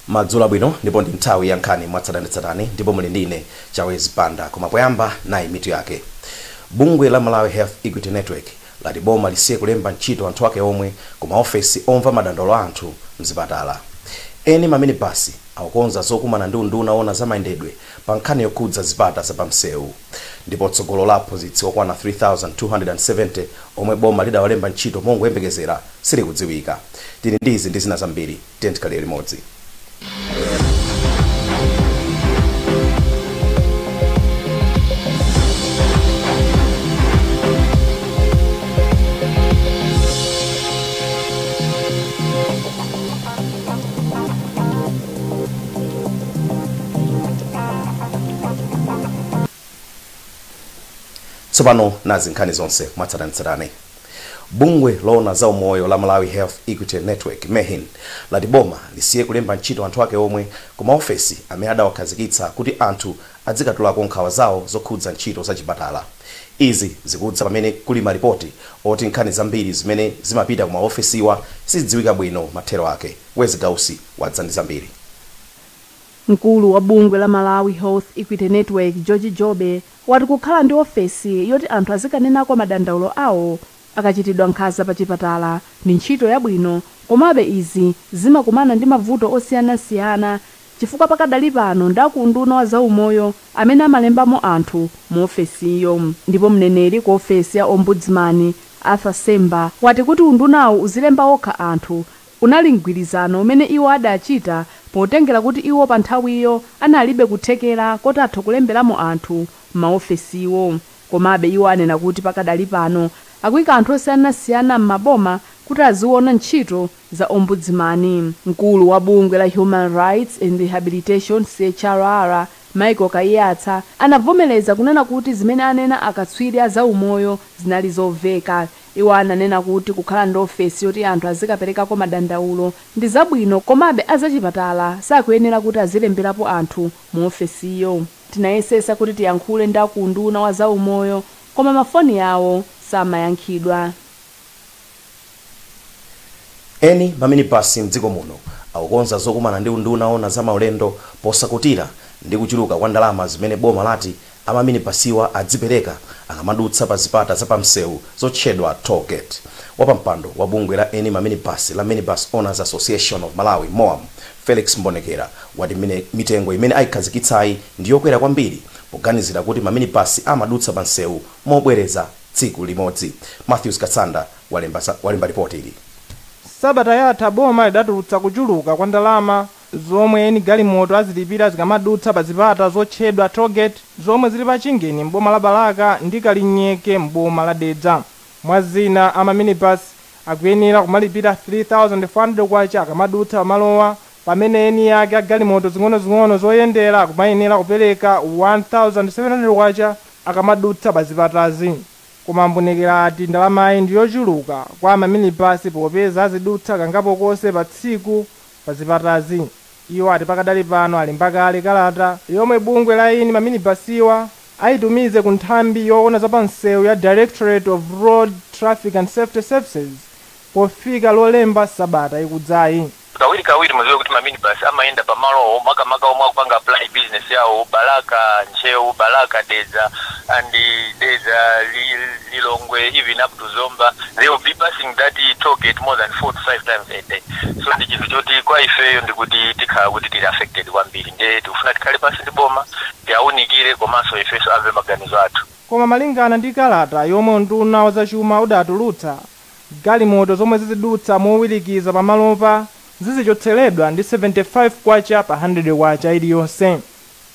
Madzulo abwino, ndipo ndi nthawi ya nkhani mwatsatanetsatane, ndipo muli ndine Chawezi Banda. Koma poyamba, nayi mitu yake. Bungwe la Malawi Health Equity Network lati boma lisiye kulemba ntchito anthu ake omwe ku maofesi omva madandaulo a anthu mzipatala. Eni maminibasi akukonza zokumana ndi unduna owona za mayendedwe pa nkhani yokhudza zipata zapamsewu. Ndipo tsogolo la aphunzitsi okwana 3270 omwe boma lidawalemba ntchito mongoyembekezera silikudziwika. Tili ndi izi ndi zina zambiri, tiyeni tikhale limodzi. Tsopano nazi nkhani zonse mwatsatanetsatane. Bungwe loona za umoyo la Malawi Health Equity Network, MEHIN, lati boma lisiye kulemba ntchito anthu ake omwe ku maofesi amene adawakhazikitsa kuti anthu adzikatulako nkhawa zawo zokhudza ntchito za chipatala. Izi zikudza pamene kuli malipoti oti nkhani zambiri zimene zimapita ku maofesiwa sizidziwika bwino mathero ake. Wezi Gausi wadza ndi zambiri. Mkulu wa bungwe la Malawi Health Equity Network, George Jobe, wati kukhala ndi ofesi yoti anthu azikanenako madandaulo awo akachitidwa nkhanza pa chipatala ndi ntchito yabwino, komabe izi zimakumana ndi mavuto osiyanasiyana chifukwa pakadali pano ndi akunduna wa zaumoyo amene amalembamo anthu mu ofesiyo. Ndipo mneneri ku ofesi ya Ombudsman, Arthur Semba, wati kuti undunawu uzilemba okha anthu unali mgwirizano umene iwo adachita potengera kuti iwo pa nthawiyo analibe kuthekera koti atha kulemberamo anthu m'maofesiwo. Komabe iwo anena kuti pakadali pano akuyika anthu osiyanasiyana m'maboma kuti aziona ntchito za Ombudsman. Mkulu wa bungwe la Human Rights and Rehabilitation, CHRR, Michael Kaiyatsa, anavomereza kunena kuti zimene anena akatswiri a zaumoyo zinali zomveka. Iwo ananena kuti kukhala ndi ofesi yoti anthu azikaperekako madandaulo ndi zabwino, komabe azachipatala sakuyenera kuti azilemberapo anthu mu ofesiyo. Tinayesesa kuti tiyankhule ndi akunduna wa zaumoyo, koma mafoni yawo samayankhidwa. Eni maminibasi mdziko muno akukonza zokumana ndi unduna owona za maulendo posakutira ndi kuchuluka kwa ndalama zimene boma lati amaminibasiwa adzipereka akamadutsa pa zipata zapamsewu zotchedwa toll gate. Wapampando wa bungwe la eni maminibasi la Minibus Owners Association of Malawi, MOAM, Felix Mbonekera, wati mitengo imene ayikhazikitsayi ndi yokwera kwambiri poganizira kuti maminibasi amadutsa pa msewu mobwereza tsiku limodzi. Matthews Katsanda walemba ripoti ili. Sabata yatha boma lidatulutsa kuchuluka kwa ndalama zomwe eni galimoto azilipira zikamadutsa pa zipata zotchedwa tollgate zomwe zili pa Chingeni m'boma la Balaka ndi Kalinyeke m'boma la Dedza. Mwazina, amaminibus akuyenera kumalipira 3400 kwacha akamadutsa pamalowa, pamene eni ake agalimoto zing'onozing'ono zoyendera akumayenera kupereka 1700 kwacha akamadutsa pa zipatazi. Koma Mbonekera ati ndalamayi ndi yochuluka kwa amaminibasi popeza azidutsa kangapo konse pa tsiku pa zipatazi. Iwo ati pakadali pano alemba kale kalata yomwe bungwe la eni maminibasiwa ayitumize ku nthambi yoona zapamsewu ya Directorate of Road Traffic and Safety Services pofika Lolemba sabata ikudzayi. Kawiri kawiri muziwe kuti maminibus amayenda pamalowo, makamaka omwe akupanga apply business yawo Balaka, Ntcheu, Balaka, Dedza and Dedza, Lilongwe, even up to Zomba. They will be passing that toll gate more than 4 to 5 times a day. So ndi chinthu choti kwa ifeyo ndikuti tikhala kuti tili affected kwambiri, ndiye tikufuna tikhale pasi ndi boma tiawunikire, komanso ifenso amve maganizo athu. Koma malingana ndi kalata yomwe nduna wa zachuma udatulutsa, galimoto zomwe zizidutsa mowirikiza pamalopa zizichotseredwa ndi 75 kwacha pa 100 kwacha iliyonse.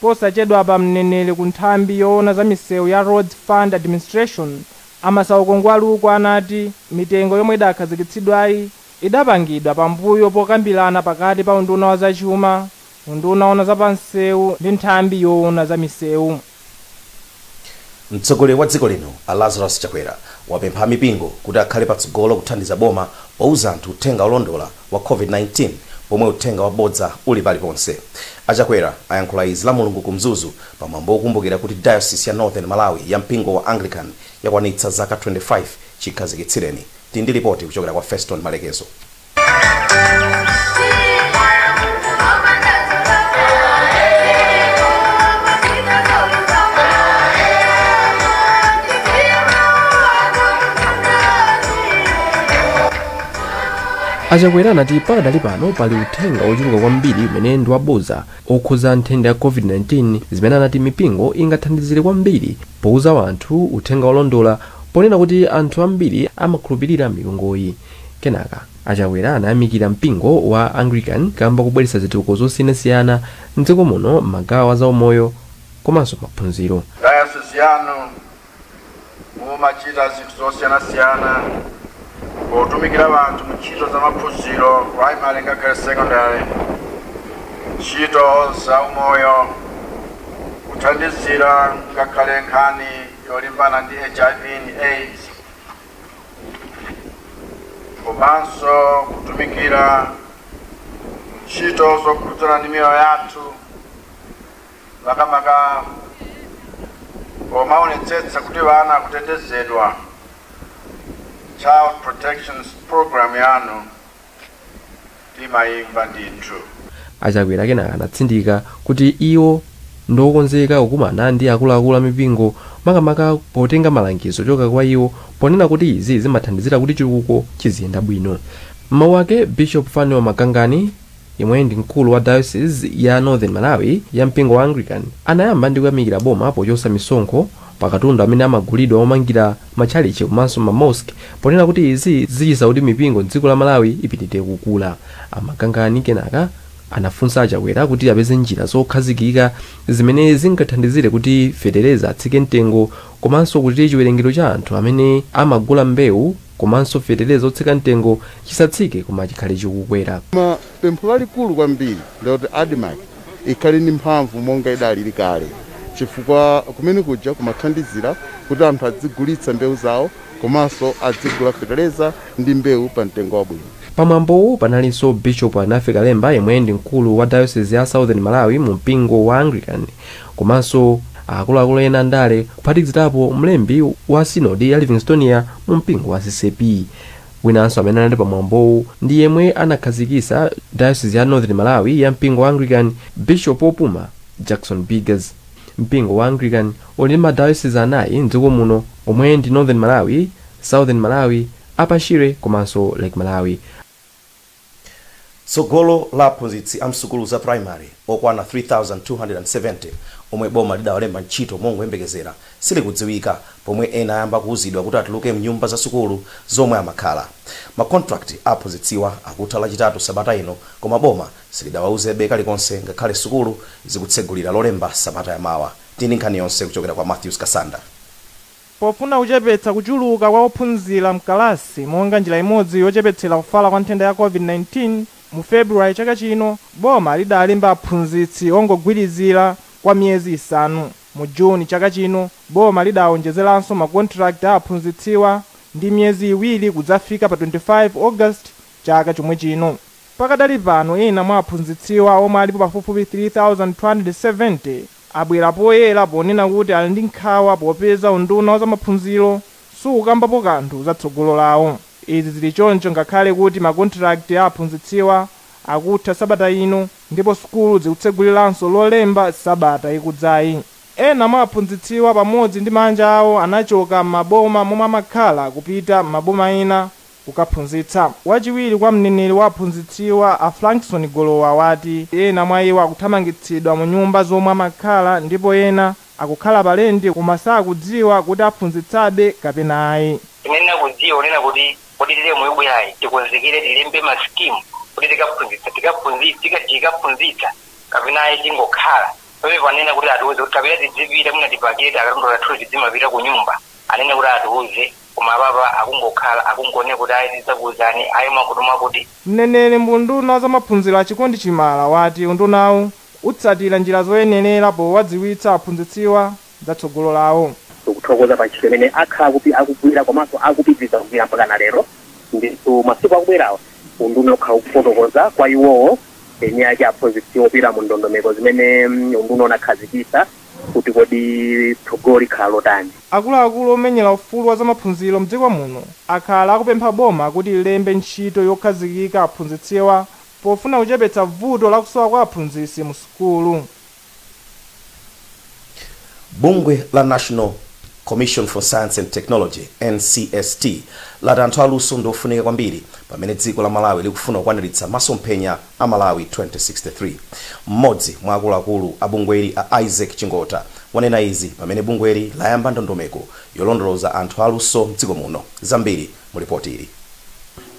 Posachedwa pa mneneri ku nthambi yoona za misewu ya Roads Fund Administration, Amasauko Ngwaluko, anati mitengo yomwe idakhazikitsidwayi idapangidwa pambuyo pokambirana pakati pa unduna wa zachuma, unduna woona zapamsewu ndi nthambi yoona za misewu. Mtsogoleri wa dziko lino a Lazarus Chakwera wapempha mipingo kuti akhale patsogolo kuthandiza boma pouza anthu uthenga olondola wa COVID-19 pomwe uthenga wabodza uli paliponse. Achakwera ayankhula izi la Mulungu ku Mzuzu pamwambo wokumbukira kuti Diocese ya Northern Malawi ya mpingo wa Anglican yakwanitsa zaka 25 chikhazikitsireni. Tili ndi ripoti kuchokera kwa Feston Malekezo. Achakwera anati pakadali pano pali uthenga ochuluka kwambiri umene ndi wabodza okhuza nthenda ya COVID-19, zimene anati mipingo ingathandizire kwambiri pouza anthu uthenga wolondola, ponena kuti anthu ambiri amakhulupirira mipingoyi. Kenaka Achakwera anayamikira mpingo wa Anglican kamba kubweretsa zitukuko zosiyanasiyana mdziko muno m'magawo a zaumoyo komanso maphunziro. Dayosisi yanu mumachita zinthu zosiyanasiyana potumikira anthu mu ntchito za maphunziro, primary ngakhale secondary, ntchito za umoyo, kuthandizira ngakhale nkhani yolimbana ndi HIV and AIDS, komanso kutumikira ntchito zokhudzana ndi miyoyo yathu, makamaka pomaonetsetsa kuti vana akutetezedwa. Child Protection Program yanu timayimva ndithu. Achakwera kenaka anatsindika kuti iwo ndokonzeka kukumana ndi akuluakulu a mipingo, makamaka potenga malangizo choka kwa iwo, ponena kuti izi zimathandizira kuti chitukuko chiziyenda bwino. M'mawu ake, Bishop Fanuel Magangani, yemwe ndi mkulu wa Diocese ya Northern Malawi ya mpingo wa Anglican, anayamba ndi kuyamikira boma pochotsa misonkho pakatundu amene amagulidwa omangira matchalichi komanso ma mosque, ponena kuti izi zichititsa kuti mipingo mdziko la Malawi ipitirire kukula. Amagangani kenaka anafunsa Achakwera kuti apeze njira zokhazikika zimene zingathandizire kuti fetereza atsike mtengo, komanso kuti chiwerengero cha anthu amene amagula mbewu komanso fetereza otsika mtengo chisatsike koma chikhale chikukwera. Koma pempho lalikulu kwambiri ndikuti ADMARC ikhale ndi mphamvu monga idalili kale, chifukwa kumene kuja kumathandizira kuti anthu adzigulitsa mbewu zawo komanso adzigula fetereza ndi mbewu pa mtengo wabwino. Pamwambowu panalinso Bishop Anafe Kalemba, yemwe ndi mkulu wa Diocese ya Southern Malawi mu mpingo wa Anglican, komanso akuluakulu ena andale, kuphatikizirapo mlembi wa sinodi ya Livingstonia mu mpingo wa CCAP. Winanso amene anali pamwambowu ndi yemwe anakhazikitsa Diocese ya Northern Malawi ya mpingo wa Anglican, Bishop opuma Jackson Biggers. Mpingo wa Anglican uli ndi madayosisi anayi mdziko muno, omwe ndi Northern Malawi, Southern Malawi, Upper Shire komanso Lake Malawi. Tsogolo la aphunzitsi a msukulu za primary okwana 3270 omwe boma lidawalemba ntchito mongoyembekezera silikudziwika, pomwe ena ayamba kuwuzidwa kuti atuluke mnyumba za sukulu zomwe amakhala. Makontrakti a aphunzitsiwa akutha Lachitatu sabata ino, koma boma silidawawuzebe kalikonse ngakhale sukulu zikutsegulira Lolemba sabata yamawa. Tini nkhani yonse kuchokera kwa Matthews Kasanda. Pofuna kuchepetsa kuchuluka kwa ophunzira mkalasi monga njira imodzi yochepetsera kufala kwa nthenda ya COVID-19, mu Februwale chaka chino boma lidalemba aphunzitsi ongogwirizira kwa miyezi 5. Mu Juni chaka chino boma lidawonjezeranso makontrakti a aphunzitsiwa ndi miyezi 2 kudzafika pa 25 August chaka chomwe chino. Pakadali pano ena mwa aphunzitsiwa omwe alipo pafupifupi 3270 abwera poyera ponena kuti ali ndi nkhawa popeza unduna wa zamaphunziro sukukambapo kanthu za tsogolo lawo. Izi zili choncho ngakhale kuti makontrakti a aphunzitsiwa akutha sabata ino ndipo sukulu zikutseguliranso Lolemba sabata ikudzayi. Ena mwa aphunzitsiwa pamodzi ndi manja awo anachoka m'maboma momwe amakhala kupita m'maboma ena kukaphunzitsa. Wachiwiri kwa mneneri wa aphunzitsiwa a Frankson Golowa wati ena mwa iwo akuthamangitsidwa mu nyumba zomwe amakhala ndipo ena akukhala palendi koma sakudziwa kuti aphunzitsabe kapena ayi. Tinena kudziwa unena kuti kodi tile muyibwerayi tikonzekere, tilembe masikimu kuti tikaphunzitsa kapena ayi tingokhala pamene panena kuti atiuze kuti kapena tidzipita mwina tipakire takatundu tathu tidzimapita ku nyumba. Anene kuti atiuze, koma apapa akungokhala akungonena kuti ayi, tidzakuwuzani, ayi, mwakuti mwakuti. Mneneri mbunduna wa zamaphunziro Achikondi Chimala wati undunawu utsatira njira zoyenera powadziwitsa aphunzitsiwa za tsogolo lawo. Tikuthokoza pa ntchito imene akhala akugwira komanso akupitiriza kugwira mpaka na lero. Ndithu masiku akubwerawa unduna ukhala ukufotokoza kwa iwowo eni ake aphunzitsiwa opita mu ndondomeko zimene unduna unakhazikitsa kuti kodi tsogolo likhala lotani. Akuluakulu omenyera ufulu wa zamaphunziro mdziko muno akhala akupempha boma kuti lilembe ntchito yokhazikika aphunzitsiwa pofuna kuchepetsa vuto lakusowa kwa aphunzitsi mu sukulu. Bungwe la National Commission for Science and Technology, NCST, lati anthu aluso ndi ofunika kwambiri pamene dziko la Malawi likufuna kukwaniritsa masomphenya a Malawi 2063. Mmodzi mwa akuluakulu a bungweli, a Isaac Chingota, wanena izi pamene bungweli layamba ndondomeko yolondoloza anthu aluso mdziko muno. Zambiri mu ripoti ili.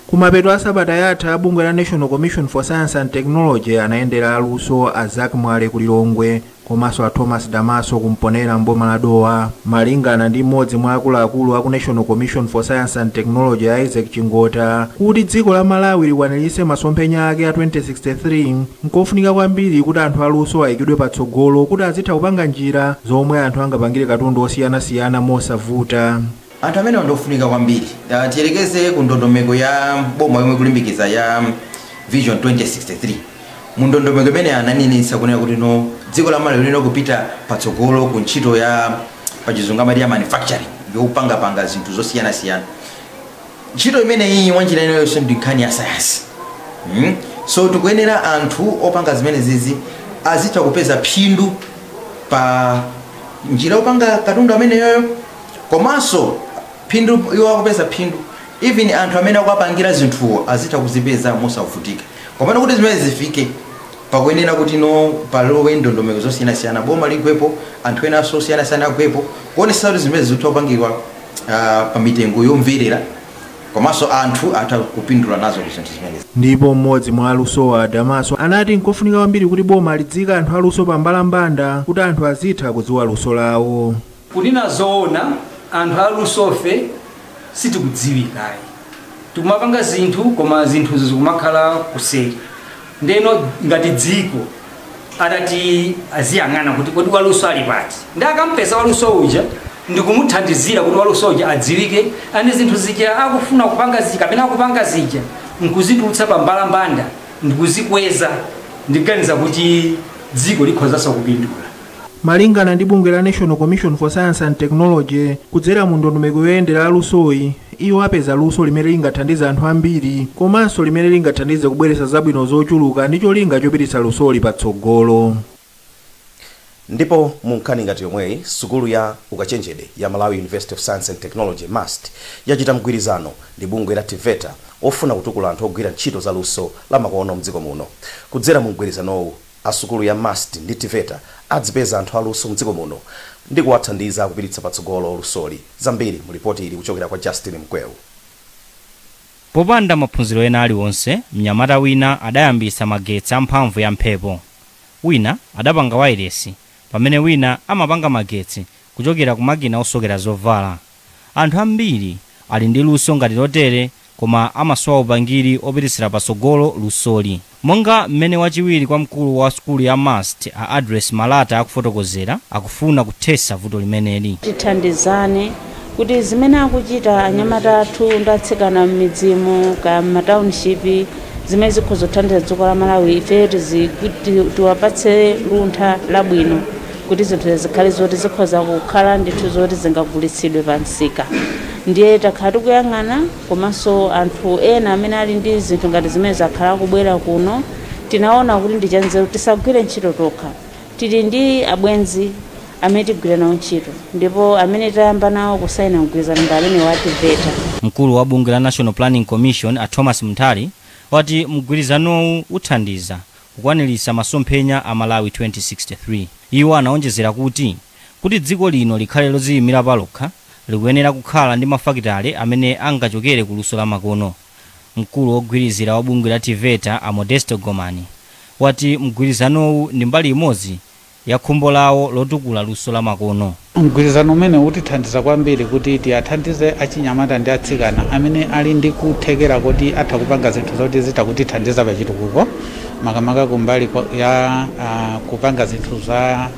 Kumapeto a sabata yatha, bungwe la National Commission for Science and Technology anayendera aluso a Zack Mwale ku Lilongwe komanso a Thomas Damaso kumponera mboma la Dowa. Malingana ndi mmodzi mwa akuluakulu aku National Commission for Science and Technology, Isaac Chingota, kuti dziko la Malawi likwaniritse masomphenya ake a 2063, nkofunika kwambiri kuti anthu aluso ayikidwe patsogolo kuti azitha kupanga njira zomwe anthu angapangire katundu osiyanasiyana mosavuta. Anthu amene ndofunika kwambiri, tiyelekeze ku ndondomeko ya boma yomwe kulimbikiza ya Vision 2063. Mu ndondomeko imene ananenetsa kunena kuti no, dziko la Malawi lino kupita patsogolo ku ntchito ya pachizungu amati ya manufacturing, yopangapanga zinthu zosiyanasiyana. Ntchito imene iyi mwanjira inayonso ndi nkhani ya sayansi. So tikuyenera anthu opanga zimene zizi azitha kupeza phindu pa njira yopanga katundu ameneyoyo, komanso phindu iwo akupeza phindu, even anthu amene akuapangira zinthuwo azitha kuzipeza mosavutika. Komano kuti zimene zifike, pakuyenera kuti no, palowe ndondomeko zosiyanasiyana, boma ligwepo, anthu enanso osiyanasiyana agwepo, kuonetsa kuti zimene zitha kupangidwa pa mitengo yomverera, komanso anthu atha kupindula nazo zinthu zimenezi. Ndipo mmodzi mwa alusowa, Damaso, anati nkofunika kwambiri kuti boma lidzika anthu aluso pa mbalambanda kuti anthu azitha kudziwa luso lawo. Kunena zoona, anthu alusofe sitikudziwikayi. Tikumapanga zinthu, koma zinthuzo zikumakhala kuseri. Ndeno ngati dziko atati aziyang'ana kuti kodi waluso ali pati, ndi akampeza waluso uja ndikumuthandizira kuti waluso uja adziwike, ane zinthu zija akufuna kupanga zija kapena akupanga zija nkuzitulutsa pa mbalambanda ndikuzikweza, ndikuganiza kuti dziko likhozanso kupindula. Malingana ndi bungwe la National Commission for Science and Technology, kudzera mu ndondomeko yoyendera alusoyi, iwo apeza luso limene lingathandize anthu ambiri komanso limene lingathandize kubweretsa zabwino zochuluka ndi cholinga chopititsa lusoli patsogolo. Ndipo mu nkhani ngati yomweyi, sukulu ya ukachenjede ya Malawi University of Science and Technology, MUST, yachita mgwirizano ndi bungwe la TEVETA ofuna kutukula anthu ogwira ntchito za luso la makono mdziko muno. Kudzera mu mgwirizanowu, asukulu ya MUST ndi TEVETA adzipeza anthu aluso mdziko muno ndi kuwathandiza kupititsa patsogolo lusoli. Zambiri mu ripoti ili kuchokera kwa Justin Mkwewu. Popanda maphunziro ena aliwonse, mnyamata wina adayambitsa magetsi amphamvu ya mphepo, wina adapanga wairesi, pamene wina amapanga magetsi kuchokera ku makina osokera zovala. Anthu ambiri ali ndi luso ngati lotere, koma amasowa upangiri opititsira patsogolo lusoli, monga mmene wachiwiri kwa mkulu wa sukulu ya MUST, a Address Malata, akufotokozera. Akufuna kuthetsa vuto limeneli. Tithandizane kuti zimene akuchita anyamata athu ndi atsikana m'midzimu ka m'matownship, zimene zikhoza kuthandiza dziko la Malawi, ifeyo tiwapatse luntha labwino kuti zinthu zikhale zoti zikhoza kukhala ndithu zoti zingagulitsidwe pa msika. Ndiye takhala tikuyang'ana, komanso anthu ena amene ali ndi zinthu ngati zimene zakhala akubwera kuno. Tinaona kuti ndi chanzeru tisagwire ntchito tokha. Tili ndi abwenzi amene tigwira nawo ntchito, ndipo amene tayamba nawo kusayina mgwirizano ndi amene wa TEVETA. Mkulu wa bungwe la National Planning Commission, a Thomas Mthali, wati mgwirizanowu uthandiza kukwaniritsa masomphenya a Malawi 2063. Iwo anaonjezera kuti dziko lino likhale lodziyimira palokha, likuyenera kukhala ndi mafakitale amene angachokere ku luso la makono. Mkulu wogwirizira wa bungwe la TEVETA, a Modesto Gomani, wati mgwirizanowu ndi mbali imodzi ya khumbo lawo lotukula luso la makono. Mgwirizano umene utithandiza kwambiri kuti tiyathandize achinyamata ndi atsikana amene ali ndi kuthekera kuti atha kupanga zinthu zoti zitha kutithandiza pachitukuko, makamaka kumbali ya kupanga zinthu za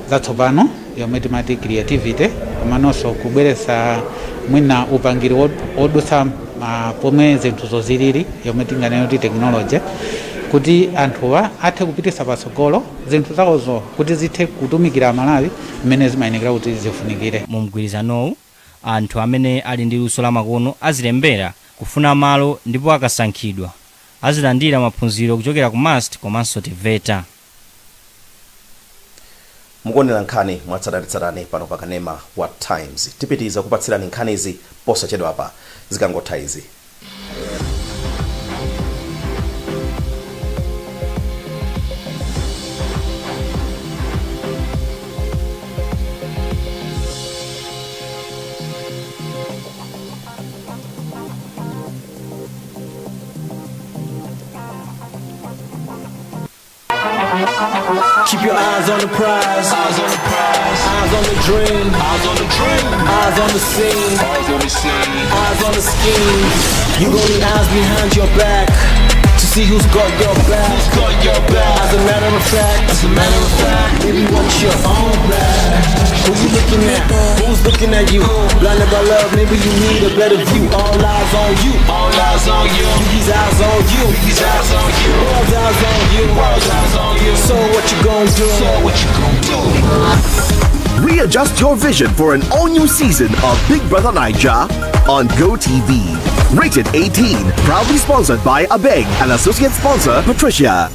zatsopano yomwe timati creativity, komanso kubweretsa mwina upangiri wodutsa pomwe zinthu zozilili, yomwe tinganene kuti technology, kuti anthuwa athe kupititsa patsogolo zinthu zawozo kuti zithe kutumikira Malawi mmene zimayenekera kuti zifunikire. Mu mgwirizanowu, anthu amene ali ndi luso la makono azilembera kufuna malo, ndipo akasankhidwa azilandira maphunziro kuchokera ku MUST komanso TEVETA. Mukuonera nkhani mwatsatanetsatane pano pa kanema wa Times. Tipitiza kupatsirani nkhanizi posachedwa apa zikangotha izi. Keep your eyes on the prize, eyes on the prize, eyes on the dream, eyes on the dream, eyes on the scene, eyes on the scene, eyes on the scheme. You gon' need eyes behind your back to see who's got your back, who's got your back. As a matter of fact, as a matter of fact, baby, watch your own back. Who you looking at? Who's looking at you? Blinded by love, maybe you need a better view. All eyes on you, all eyes on you. These eyes on you, these eyes on you. World's eyes on you, world's eyes on you. So what you gonna do? So what you gonna do? Readjust your vision for an all-new season of Big Brother Naija on GoTV. Rated 18. Proudly sponsored by Abeg and associate sponsor Patricia.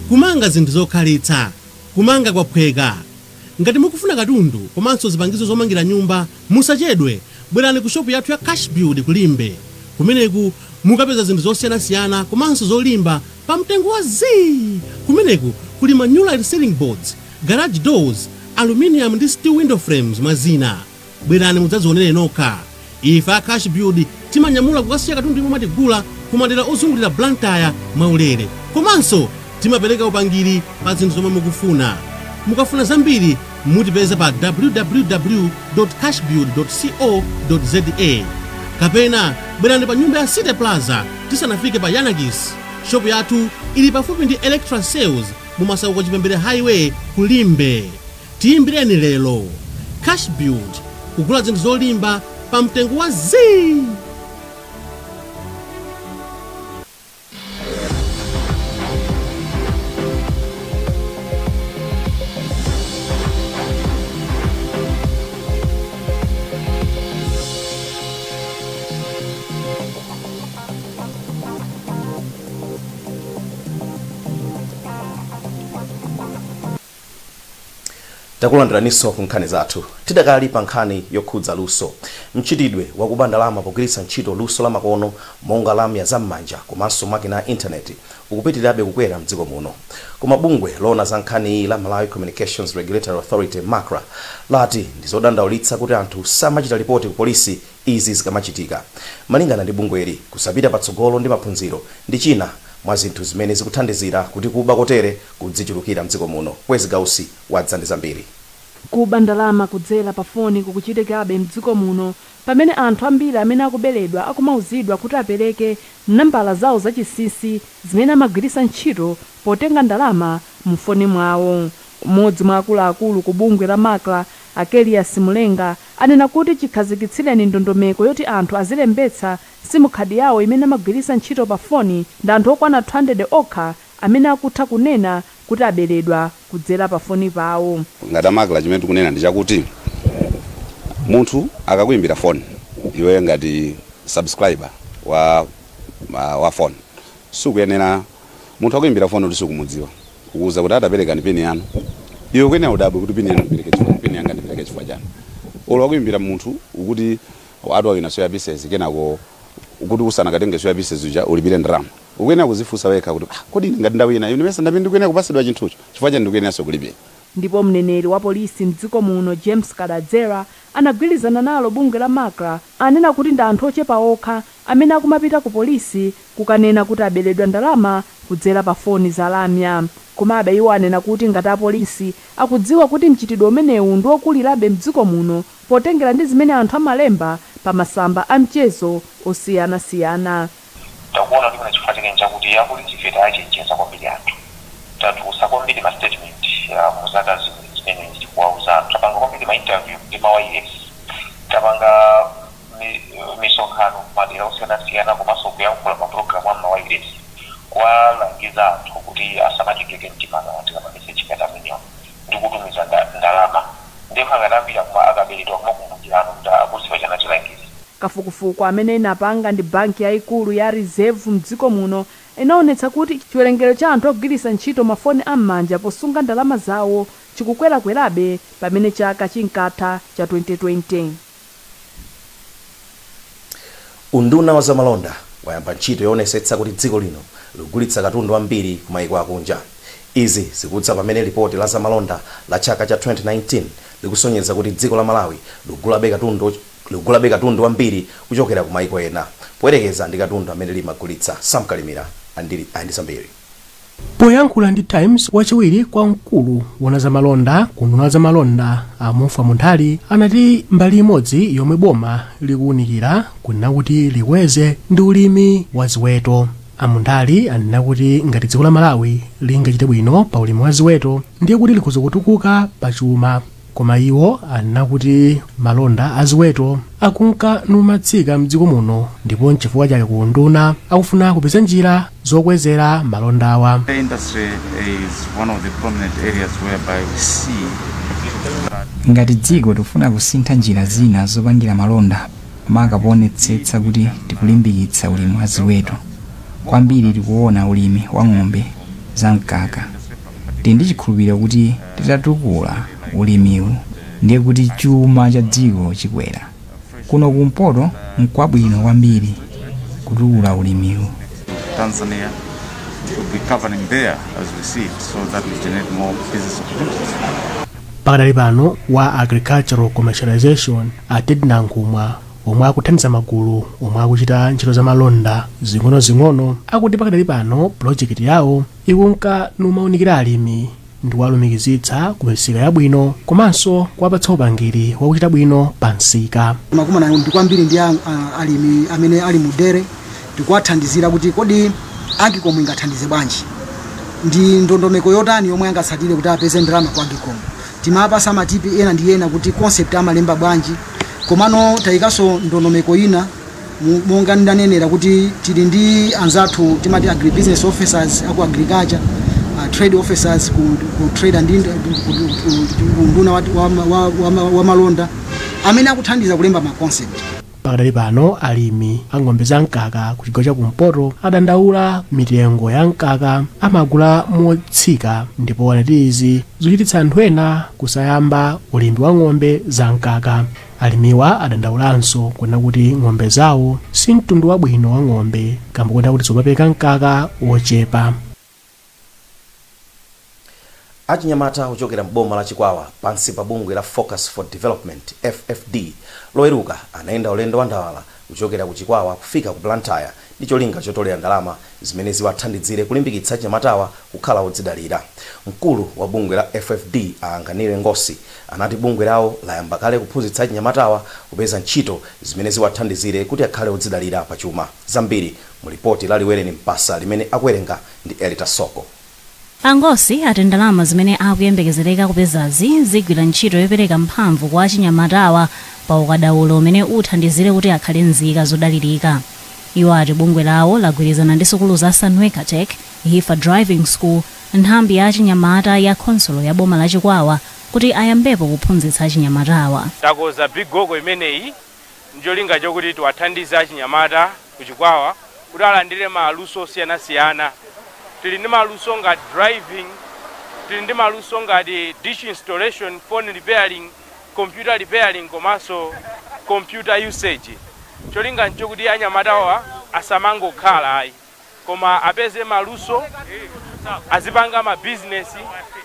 Kumanga zinthu zokhalitsa, kumanga kwaphweka. Ngati mukufuna katundu komanso zipangizo zomangira nyumba, musachedwe, bwerani ku shopu yathu ya Cash Build kulimbe. Kumeneku mukapeza zinthu zosiyanasiyana komanso zolimba pa mtengo wa zii. Kumeneku kuli ma new light ceiling boards, garage doors, aluminium ndi steel window frames mwa zina. Bwerani mudzadzionere nokha. Ife a Cash Build timanyamula kukasiya katundu imwe mwatigula ku madera ozungulira Blantyre mwaulere, komanso timapereka upangiri pa zinthu zomwe mukufuna. Mukafuna zambiri mutipeza pa www.cashbuild.co.za kapena bwerani pa nyumba ya City Plaza tisanafike pa Yanagis. Shopu yathu ili pafupi ndi Electra Sales mu Masauko Chipembere Highway kulimbe. Tiyimbireni lero. Cash Build, kugula zinthu zolimba pa mtengo wa zii. Takulandiraninso ku nkhani zathu. Tidakali pa nkhani yokhudza luso. Mchitidwe wakuba ndalama pogwiritsa ntchito luso la makono monga lamya zam'manja komanso makina a intaneti ukupitirirabe kukwera mdziko muno. Koma bungwe lona za nkhani iyi la Malawi Communications Regulatory Authority MACRA lati ndi zodandaulitsa kuti anthu samachita ripoti ku polisi izi zikamachitika. Malingana ndi bungweli, kusapita patsogolo ndi maphunziro ndi china mwa zinthu zimene zikuthandizira kuti kuba kotere kudzichulukira mdziko muno. Kwezi Gausi wadza ndi zambiri. Kuba ndalama kudzera pa foni kukuchitikabe mdziko muno pamene anthu ambiri amene akuberedwa akumauzidwa kuti apereke nambala zawo zachinsinsi zimene amagwiritsa ntchito potenga ndalama mfoni mwawo. Mmodzi mwa akuluakulu ku bungwe la MACRA, Akelias Mulenga, anena kuti chikhazikitsireni ndondomeko yoti anthu azilembetsa simu khadi yawo imene amagwiritsa ntchito pa foni ndi anthu okwana 200 okha amene akutha kunena kuti aberedwa kudzera pa foni pawo. Ngati MACRA chimene tikunena ndi chakuti munthu akakuimbira foni iwe ngati subscriber wa phone, sukuyenera munthu akuimbira foni kuti sukumudziwa, kukuuza kuti atapereka ni pini yanu, iwe ukuyenera udabwe kuti pini yanu ndipereke chifukwa, pini yanga ndipereke chifukwa chani. Olo akuimbira munthu ukuti atu awina soya pieces, kenako kuti usanakatenge soya pieces uja ulipire ndalama, ukuyenera kuzifunsa wekha kuti kodi ngati ndawina ine mesa ndapita ndikuyenera kupasidwa chinthucho chifukwa chani ndikuyeneranso kulipira. Ndipo mneneri wa polisi mdziko muno James Kadadzera anagwirizana nalo bungwe la MACRA, anena kuti ndi anthu ochepa okha amene akumapita ku polisi kukanena kuti aberedwa ndalama kudzera pa foni za lamya. Komabe iwo anena kuti ngati apolisi akudziwa kuti mchitidwe umenewu ndi wokulirabe mdziko muno potengera ndi zimene anthu amalemba pa masamba a mchezo osiyanasiyana. Takuona kuti chifukwa chake nchakuti apolisi ife tachenjeza kwambiri anthu, tatulutsa kwambiri ma statement muzaka zimene tikuwauza anthu, tapanga kwambiri ma interview ndi ma YS, tapanga misonkhano madera osiyanasiyana komanso kuyankhula ma program a ma YS kuwalangiza anthu kuti asamachigeke mtima akalandira ma message ngati amenewa ndi kutumiza ndalama. Ndipo ngati ambiri akaberedwa kumakumbukirano kuti apolisi pachana chilangizo. Kafukufuku amene inapanga ndi banki yayikulu ya Reserve mdziko muno Inaonetsa kuti chiwerengero cha anthu akugwiritsa ntchito mafoni am'manja posunga ndalama zawo chikukwerakwerabe pamene chaka chinkatha cha 2020. Unduna wa zamalonda wayamba ntchito yoonetsetsa kuti dziko lino likugulitsa katundu ambiri ku mayiko akunja. Izi zikudza pamene lipoti la zamalonda la chaka cha 2019 likusonyeza kuti dziko la Malawi likugulabe katundu ambiri kuchokera ku mayiko ena poyerekeza ndi katundu amene limagulitsa. Samkalimira andisambiri. Poyankhula ndi Times, wachiwiri kwa mkulu wona zamalonda ku unduna zamalonda Amufa Munthali anati mbali imodzi yomwe boma likuwunikira kunena kuti likweze ndi ulimi wa ziweto. Amunthali anena kuti ngati dziko la Malawi lingachite bwino pa ulimi wa ziweto ndiye kuti likhoza kutukuka pa chuma. Koma iwo anena kuti malonda a ziweto akunka numatsika mdziko muno ndipo nchifukwa chake ku unduna akufuna kupeza njira zokwezera malondawa. The industry is one of the prominent areas whereby we see ngati dziko tikufuna kusintha njira zina zopangira malonda, maka poonetsetsa kuti tikulimbikitsa ulimi wa ziweto. Kwambiri tikuona ulimi wa ng'ombe za mkaka. Tili ndi chikhulupiriro kuti titatukula ulimiwu ndiye kuti chuma cha dziko chikwera. Kuno kumpoto nkwabwino kwambiri kutukula ulimiwu. Tanzania should be covering there as we see it, so that we generate more business opportunities. Pakadali pano wa Agricultural Commercialization a Tedna Nkhumwa, omwe akuthandiza magulu omwe akuchita ntchito za malonda zing'ono-zing'ono, akuti pakadali pano pulojekiti yawo ikunka numaunikira alimi ndi kuwalumikizitsa ku misika yabwino komanso kuwapatsa upangiri wakuchita bwino pa msika. Makumana ndi kwambiri ndi alimi amene ali mu dere, ndikuwathandizira kuti kodi Agcom ingathandize bwanji, ndi ndondomeko yotani yomwe angatsatire kuti apeze ndalama kwa Agcom. Timapasa matipi ena ndi ena kuti concept amalemba bwanji, komano tayikanso ndondomeko ina monga ndanenera kuti tili ndi anzathu timati agribusiness officers aku agriculture, trade officers ku trade and unduna wa malonda amene akuthandiza kulemba ma concept. Pakadali pano alimi a ng'ombe za mkaka ku chigawo cha kumpoto adandaula mitengo ya mkaka amagula motsika, ndipo anati izi zikuchititsa anthu ena kusayamba ulimi wa ng'ombe za mkaka. Alimiwa adandaulanso kunena kuti ng'ombe zawo si mtundu wabwino wa ng'ombe kamba kunena kuti zimapeka mkaka wochepa. Achinyamata ochokera mboma la Chikwawa pansi pa bungwe la Focus for Development FFD loweruka anayenda ulendo wa ndawala kuchokera ku Chikwawa kufika ku Blantyre ndi cholinga chotolera ndalama zimene ziwathandizire kulimbikitsa achinyamatawa kukhala odzidalira. Mkulu wa bungwe la FFD Aanganire Ngosi anati bungwe lawo layamba kale kuphunzitsa achinyamatawa kupeza ntchito zimene ziwathandizire kuti akhale odzidalira pachuma. Zambiri mu lipoti la Liwereni Mpasa limene akuwerenga ndi Elita Soko. Angosi ati ndalama zimene akuyembekezereka kupezazi zigwira ntchito yopereka mphamvu kwa achinyamatawa pa ukadaulo umene uthandizire kuti akhale nzika zodalirika. Iwo ati bungwe lawo lagwirizana ndi sukulu za Sunweka Tech, Hifa Driving School, nthambi ya achinyamata ya khonsolo ya boma la Chikwawa kuti ayambepo kuphunzitsa achinyamatawa. Takoza big gogo imeneyi njolinga chokuti tiwathandize achinyamata ku Chikwawa kuti alandire maluso osiyanasiyana. Tili ndi maluso ngati driving, tili ndi maluso ngati dish installation, phone repairing, computer repairing komanso computer usage. Cholinga nchokuti anyamatawa asamangokhala ayi, koma apeze maluso, azipanga ma business.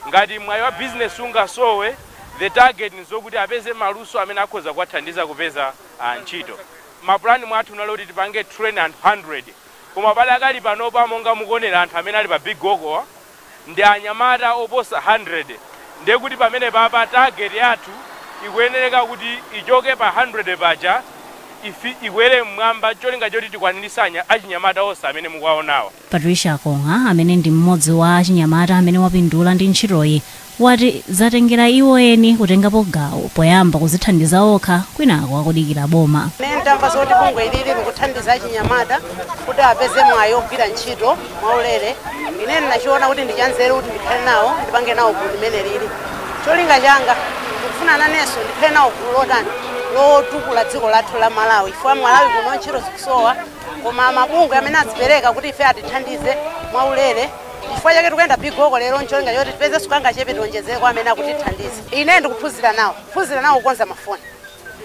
Ngati mwayi wa business ungasowe, the target nzokuti apeze maluso amene akhoza kuwathandiza kupeza ntchito. Mapulani mwathu naloti tipange train and 100, koma padakali panopa monga mukuonera anthu amene ali pa big gogo ndi anyamata oposa 100, ndiye kuti pamene papa target yathu ikuyenereka kuti ichoke pa 100 paja ikwere mmwamba, cholinga choti tikwaniritse achinyamata onse amene mukuwaonawa. Patricia Konga amene ndi mmodzi wa achinyamata amene wapindula ndi ntchitoyi wati zatengera iwo eni kutengapo gawo poyamba kuzithandiza okha kwinako akudikira boma. Ine ndamva zoti bungwe ilili likuthandiza achinyamata kuti apeze mwayi ogwira ntchito mwaulere. Ine ndinachiona kuti ndi chanzeru kuti ndikhale nawo, ndipange nawo gulu limene lili. Cholinga changa ndikufuna nanenso ndikhale nawo gulu lotani lotukula dziko lathu la Malawi. Chifukwa Malawi kuno ntchito zikusowa, Koma mabungwe amene azipereka kuti ife atithandize mwaulere, chifukwa chake tikuyenda Big Walk lero, ncholinga choti tipeze kangachepe tionjezere amene akutithandiza. Ine ndikuphunzira nawo, kuphunzira nawo kukonza mafoni.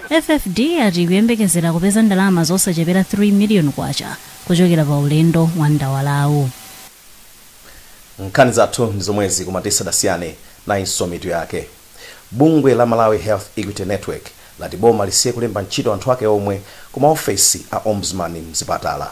FFD ati kuyembekezera kupeza ndalama zosachepera 3 miliyoni kwacha kuchokera pa ulendo wa ndawalawu. Nkhani zathu ndi zomwezi, koma tisadasiyane nayinso mitu yake. Bungwe la Malawi Health Equity Network lati boma lisiye kulemba ntchito anthu ake omwe ku maofesi a ombudsman mzipatala.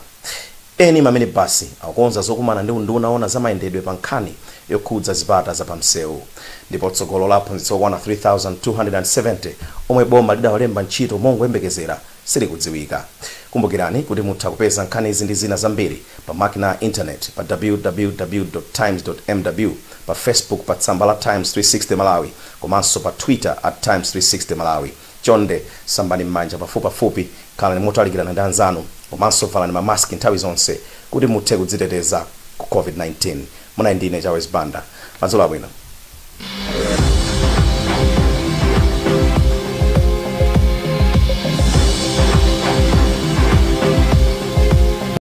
Eni maminibasi akukonza zokumana ndi unduna ona za mayendedwe pa nkhani yokhudza zipata zapamsewu. Ndipo tsogolo la aphunzitsi okwana 3270 omwe boma lidawalemba ntchito mongoyembekezera silikudziwika. Kumbukirani kuti mutha kupeza nkhani izi ndi zina zambiri pa makina ya internet pa www.times.mw, pa Facebook pa tsamba la Times 360 Malawi, komanso pa Twitter @Times360Malawi. Chonde sambani m'manja pafupipafupi, khalani motalikirana ndi anzanu, komanso valani mamaski nthawi zonse kuti muthe kudziteteza ku COVID-19. Munali ndine Chawes Banda. Madzulo abwino.